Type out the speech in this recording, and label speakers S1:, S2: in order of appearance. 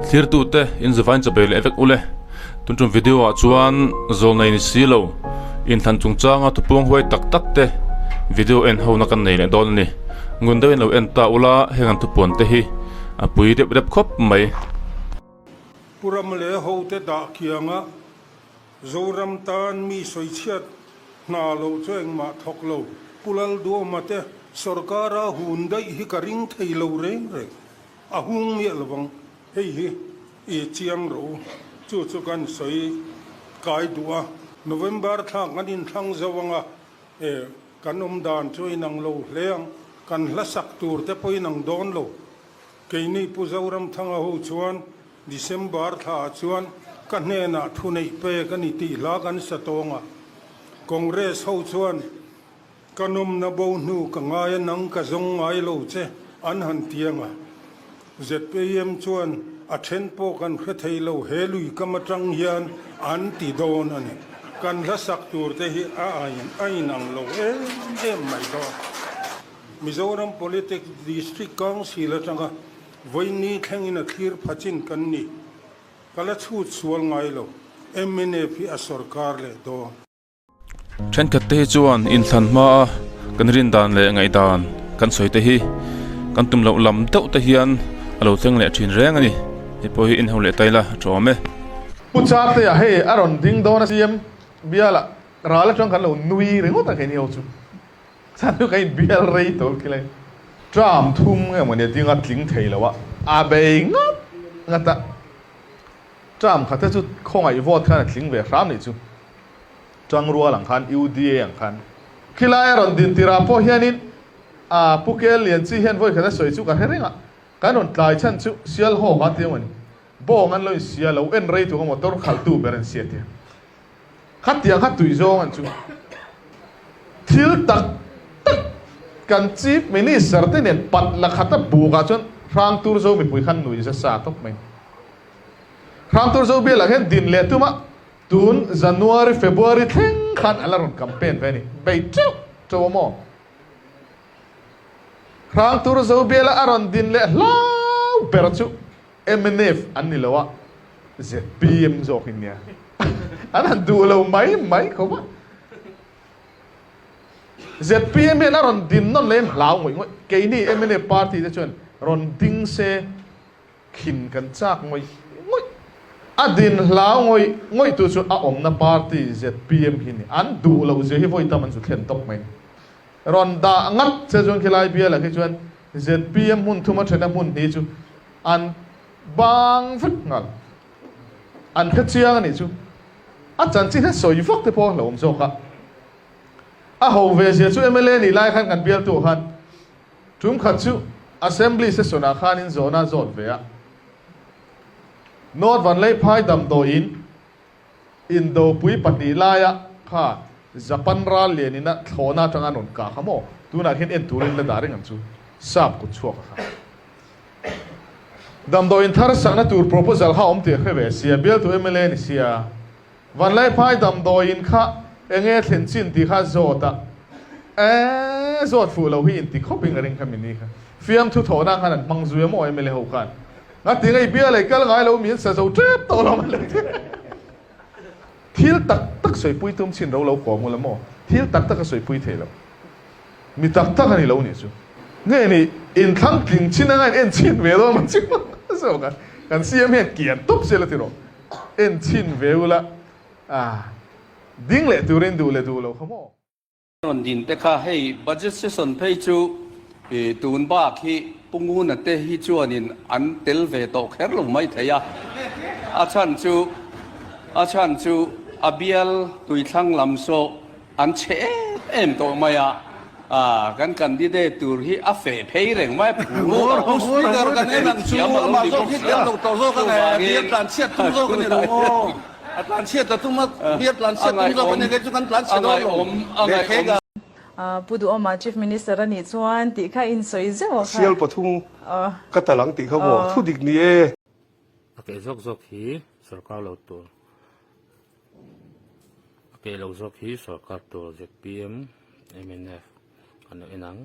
S1: Thlirtute in zavain chawpei leh vek ule. Tun tum video ah chuan zawlnei ni si lo inthlan chungchanga thupuang huai tak tak te video en ho na kan nei leh dawn a ni. Ngun deuhin lo en ta ula heng an thupuan te hi a pui deuh deuh khawp mai.
S2: Pu Ram leh hote dah kianga Zoram tan mi sawichhiat hna loh chu engmah thawk lo. Pu Lalduama te sorkara hun daih hi ka ring thei lo reng reng. A hung miah lovang, hei hi i chiang rawh u. Chu chu kan sawi kai duh a. November thla kan inthlang zo ang a, e, kan awm dan chu a inang lo hle ang. Kan hla sak tur te pawh inang dawn lo. Keini Pu Zoramthanga ho chuan December thlaah chuan ka hnenah thu neih pek a ni tih hla kan sa tawng a. Congress ho chuan Ka nawmna bo hnu ka ngai a nang ka zawng ngai lo che an han ti ang a. ZPM chuan a then pawh kan hre thei lo he lui kam atang hian an ti dawn a ni. Kan hla sak tur te hi a a inang lo em em mai dawn. Mizoram Politics District Council atanga vawiin thlengin a thlir pha chin kan ni. Ka la chhut sual ngai lo. Mnf hi a sorkar leh dawn.
S1: Thenkhat te hi chuan inthlan hmaa kan rin dan leh ngaihdan kan sawi te hi kan tum loh lam deuh te hian a lo thleng leh thin reng a ni. Hei pawh hi inho leh ta ila a tha awm e.
S3: Pu Chartea hei a rawn ding dawn a CM bialah ral atang kan lo nui ringawt a keini ho chu. Chhan chu ka inbial rei tawh khilai. Term thum nge mawni a ding a tling thei lo a, a bei ngat ngat a. Term khat te chu khawngaih vote khan a tling ve hram nih chu. Tangrual ang khan, UDA ang khan. Khilai a rawn din tirah pawh hianin a Pu Kel Lian Chi hian vawi khat a sawi chu ka hre reng a, kan rawn tlai chhan chu sial haw kha tia maw ni, bawng an lo insia lo en rei tuk a motor khalhtu ber an sia tia. Khatiang kha tui zawng an chu. Thil tak tak kan Chief Minister te nen pat la khat a bukah chuan Hrangtur zo mipui khan nui za sa tawp mai. Hrangtur zo bialah hian din leh tum a, Tun January, February thleng khan a la rawn campaign ve a ni. Bei teuh teuh a maw? Hrangtur Zobiala a rawn din leh hlau ber chu mnf an ni lo a, zpm zawk in nia. An han duh lo mai mai khawp a. Zpm hian a rawn din nawn leh in hlau ngawih ngawih. Keini mnf party te chuan rawn ding se Khin kan chak ngawih ngawih. A din hlau ngawih ngawih tu chu a awmna party zpm hi ni. An duh loh zia hi vawi tam an zu thlen tawp mai. Rawn dah ngat che chuan khilai bialah khi chuan zpm hmun thuma thena hmun hnih chu an bang vek nghal. An hre chiang a nih chu. A chanchin hi sawi vak te pawh a hlauhawm zawk a. A ho ve zia chu mla nih lai khan kan bialtu khan Tum khat chu Assembly session ah khan in zawhna a zawt ve a, North Vanleiphai damdawiin indopui pahnih laia kha Japan ral lian ina thlawhna atanga an rawn kah kha maw? Tunah khian en turin la dah reng ang chu, sap kut chhuak a kha. Damdawiin thar sakna tur proposal kha awm tih a hre ve sia, bialtu mla ni sia. Vanlaiphai damdawiin kha enge thlen chin tih kha zawt a, ee zawt fuh lo hi inti khawp in a ring kha mini kha. Fiamthu thawhna khan an hmang zui a maw mla ho khan. Ngati ngei bia lei kal ngai lo mi an sa zo tep tawh lo mai lo ti. Thil tak tak sawipui tum chin ro lo kawm ula maw? Thil tak tak a sawipui thei lo. Mi tak tak a ni lo nih chu. Nge ni inthlang tling chin anga in en chhin ve dawn maw chu zawk a. Kan CM hian kian tawp zel a ti rawh. En chhin ve ula a ding leh turin duh leh duh lo kha maw.
S4: Rawn din te kha hei budget session phei chu tun bak hi Pu Nguna te hi chuanin an tel ve tawh kher lo mai thei a, a chhan chu a chhan chu a bial tuithlang lam saw An chhe em em tawh mai a, a kan candidate tur hi a feh phei reng mai a, phu
S5: Pu Speaker kan en ang chu amah zawk hi tiang lo tawh zawk ang e, bial tlanchhiat tum zawk a ni lo maw? A tlanchhiat a tum a, bial tlanchhiat tum zawk a ni kei chu kan tlanchhe dawn lo lehkhek a.
S6: Pu Duhawma Chief Minister a nih chuan tih kha insawi zeuh a kha.
S7: Sial pathum ka tal ang tih kha maw thu dik ni e.
S8: A keh zawk zawk hi sorkar lo tur. A keh lo zawk hi sorkar tur zpm, mnf an lo en ang.